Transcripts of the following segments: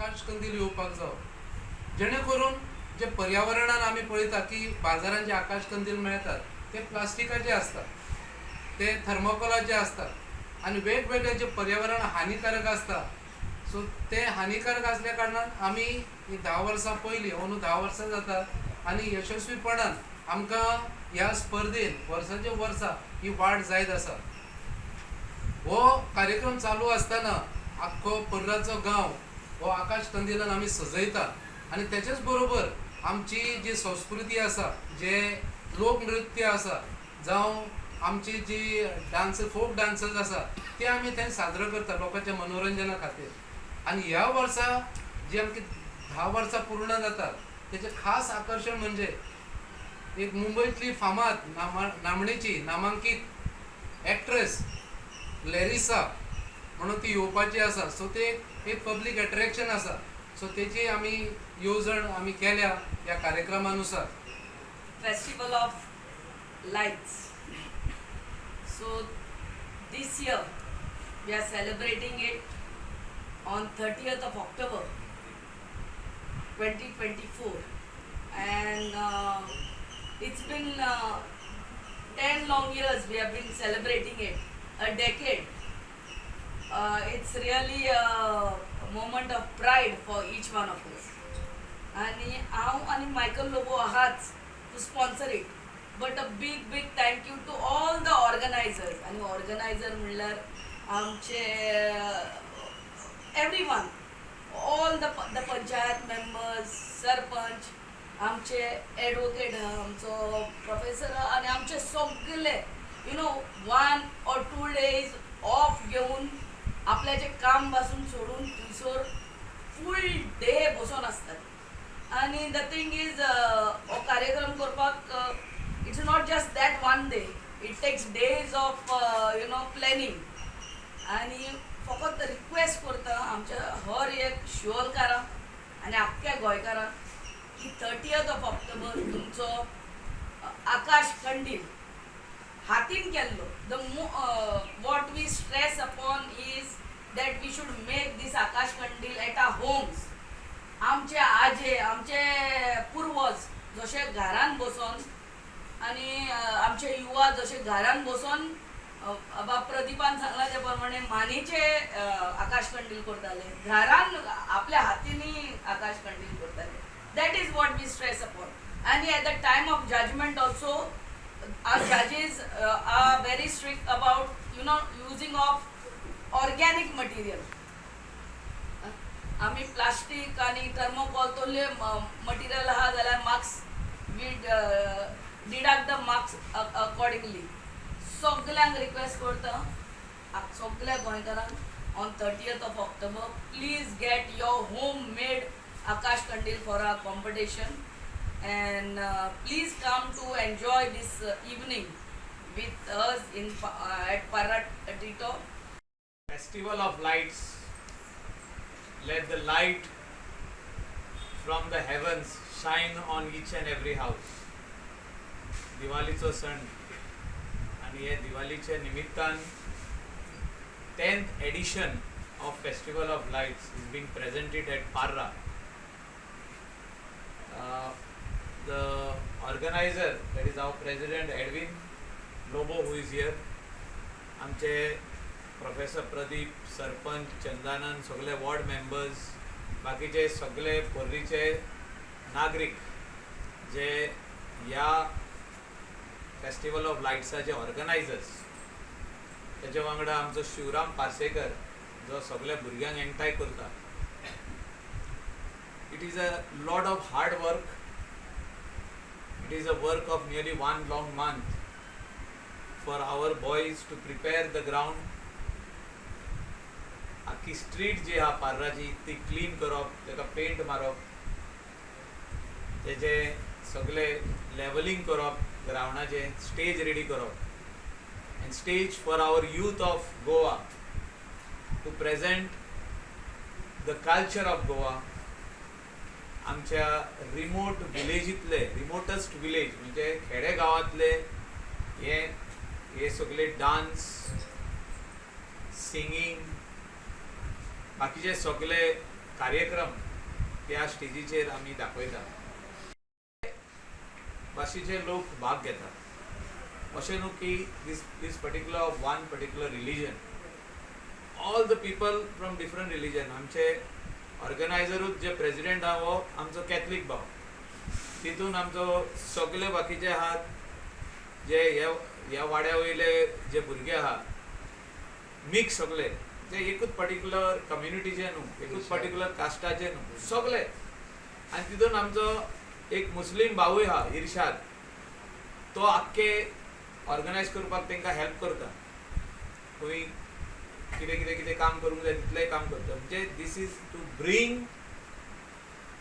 आकाश कंदील येवपाक जावो, जेणे करून जे पर्यावरणान आमी पळयता की बाजारान जे आकाश कंदील मेळटात ते प्लास्टिकाचे आसतात, ते थर्मोकोलाचे आसतात आनी वेगवेगळे जे पर्यावरण हानिकारक आसता. सो ते हानिकारक आसल्या कारणान आमी ही 10 वर्सां पयलीं, अंदू 10 वर्सां जाता आनी यशस्वीपणान आमकां ह्या स्पर्धेन वर्साचे वर्सा ही वाड जायत आसा. हो कार्यक्रम चालू आसतना आख्खो पर्राचो गांव हो आकाश कंदिलान आमी सजयता आनी तेचेच बरोबर आमची जी संस्कृती आसा, जे लोकनृत्य आसा जावं आमची जी डांस, फोक डांसर्स आसा, ते आमी थंय साजरो करता लोकांच्या मनोरंजना खातीर. आनी ह्या वर्सा जी आमची 10 वर्सां पूर्ण जातात, तेचें खास आकर्शण म्हणजे एक मुंबयतली फामाद नामणेची नामांकीत एक्ट्रेस लॅरिसा म्हणून ती येवपाची आसा. सो ते एक पब्लीक एट्रॅक्शन आसा. सो तेची आमी येवजण आमी केल्या ह्या कार्यक्रमा नुसार. Festival of Lights. So this year we are celebrating it on 30th of October 2024, and it's been 10 long years we have been celebrating it, a decade. It's really a moment of pride for each one of us. आणि हांव आनी Michael Lobo आहाच to sponsor it, but a big, big thank you to all the organizers. आनी organiser म्हणल्यार आमचे every one, all the panchayat members, sarpanch, आमचे advocate आहा, आमचो प्रोफेसर आहा आनी आमचे सगळे 1 or 2 days off घेवन, आपल्याचें काम पासून सोडून थंयसर फूल डे बसोन आसतात. आनी the thing is, हो कार्यक्रम करपाक it's not just that one day, it takes days of planning. आनी फकत रिक्वेस्ट करता आमच्या हर एक शिवोलकारांक आनी आख्ख्या गोंयकारांक की थर्टियथ ऑफ ऑक्टोबर तुमचो आकाश कंदील हातीन केल्लो, the what we stress upon is that we should make this आकाश कंदील at our homes. आमचे आजे, आमचे पुर्वज जशे घरान बसोन आनी आमचे युवा जशे घरान बसोन, बाब प्रदीपान सांगला त्या प्रमाणे, मानेचे आकाश कंदील करताले, घरान आपल्या हातींनी आकाश कंदील करताले, that is what we stress upon. आनी at the time of judgment also, our judges are very strict about using of organic material. आमी प्लास्टीक आनी थर्मोकॉल तसले मटिरियल आहा जाल्यार marks, we deduct the marks accordingly. सगल्यांक request करता, सगल्या गोंयकारांक, on 30th of October, please get your home made आकाश कंदील for our competition and please come to enjoy this evening with us in at Parra Tito. Festival of Lights. Let the light from the heavens shine on each and every house. दिवाळीचो सण आणि हे दिवाळीच्या निमित्तान 10th edition of Festival of Lights is being presented at Parra. The organizer, that is our president Edwin Lobo, who is here, आमचे professor Pradeep, sarpanch Chandanand, सगळे ward members, बाकीचे सगळे पर्रीचे नागरीक जे ह्या फेस्टिवल ऑफ लायट्साचे ऑर्गनायझर्स, तेच्या वांगडा आमचो शिवराम पार्सेकर जो सगळ्या भुरग्यांक एकठांय करता. It is a lot of hard work. It is a work of nearly one long month for our boys to prepare the ground. आख्खी स्ट्रीट जी आहा पार्राची, ती क्लीन करप, ताका पेंट मारप, तेजे सगळे लेवलिंग करप ग्रावंडाचें, स्टेज रेडी करप and stage for our youth of Goa to present the culture of Goa. आमच्या रिमोट विलेजींतले, रिमोटस्ट विलेज म्हणजे खेडे गांवांतले हे हे सगळे डान्स, सिंगींग, बाकीचे सगळे कार्यक्रम त्या स्टेजीचेर आमी दाखयता. भाशेचे लोक भाग घेतात. अशें न्हू की this particular one particular religion, all the people from different religion. आमचे ऑर्गनायझरूच जे प्रेजिडेंट आहा हो आमचो कॅथलीक भाव, तितून आमचो सगळे बाकीचे आहात जे ह्या ह्या वाड्या वयले जे भुरगे आहा, मिक्स सगळे, जे एकूच पर्टिक्युलर कम्युनिटीचे न्हू, एकूच पर्टिक्युलर कास्टाचे न्हू, सगळे. आनी तितून आमचो एक मुस्लीम भावूय आहा, इर्शाद, तो आख्खे ऑर्गनायज करपाक तांकां हेल्प करता. खंय कितें कितें कितें काम करूंक जाय तितलेंय काम करता. म्हणजे this is to bring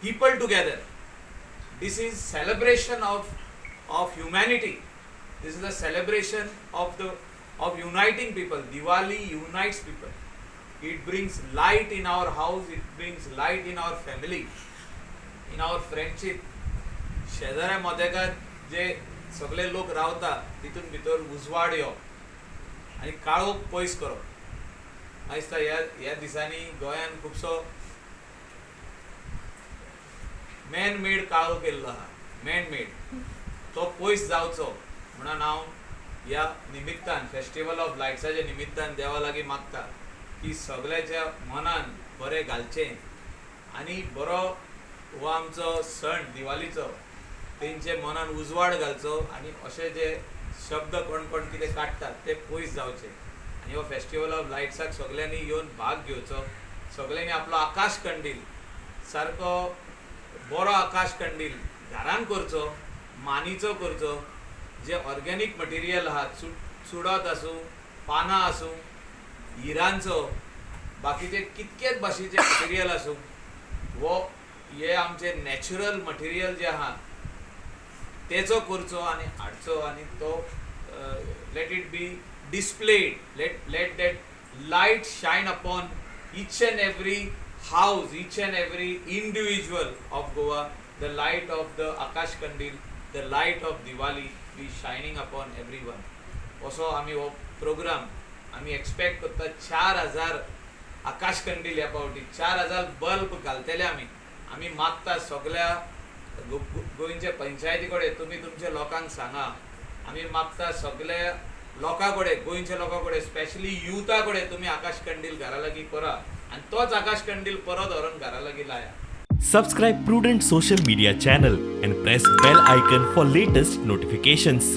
people together. This is celebration of humanity. This is a celebration of uniting people. Diwali unites people. It brings light in our house, it brings light in our family, in our friendship. शेजाऱ्या मोदेकार जे सगळे लोक रावता तितून भितर उजवाड येवप आनी काळोख पयस करप. म्हाका दिसता ह्या ह्या दिसांनी गोंयान खुबसो मॅन मेड काळोख केल्लो आहा, मॅन मेड, तो पयस जावचो म्हणून हांव ह्या निमित्तान, फेस्टिवल ऑफ लायट्साच्या निमित्तान देवा लागीं मागता की सगळ्याच्या मनान बरें घालचें आनी बरो हो आमचो सण दिवालीचो तेंचे मनान उजवाड घालचो आनी अशे जे शब्द कोण कोण कितें काडटात ते पयस जावचे आनी हो फेस्टिवल ऑफ लायट्साक सगल्यांनी येवन भाग घेवचो. सगल्यांनी आपलो आकाश कंदील, सारको बरो आकाश कंदील घरान करचो, मानीचो करचो, जे ऑर्गेनीक मटेरियल आहा, चुडत आसूं, पानां आसूं, हिरांचो, बाकीचे कितकेच भाशेचे मटेरियल आसूं, वो हे आमचे नॅचरल मटेरियल जे आहा तेचो करचो आनी हाडचो आनी तो let it be displayed, let that light shine upon each and every house, each and every individual of Goa. The light of the Akash Kandil, the light of Diwali be shining upon everyone. असो आमी हो programme आमी expect करता. 4000 आकाश कंदील ह्या फावटी, 4000 bulb घालतले आमी. आमी मागता सगल्या गोंयच्या पंचायती कडेन, तुमी तुमच्या लोकांक सांगा. आमी मागता सगल्या लोकां कडेन, गोंयच्या लोकां कडेन, स्पेशली युथा कडेन, तुमी आकाश कंदील घरा लागीं करा आनी तोच आकाश कंदील परत व्हरोन घरा लागीं लाया. Subscribe Prudent Social Media channel and press bell icon for latest notifications.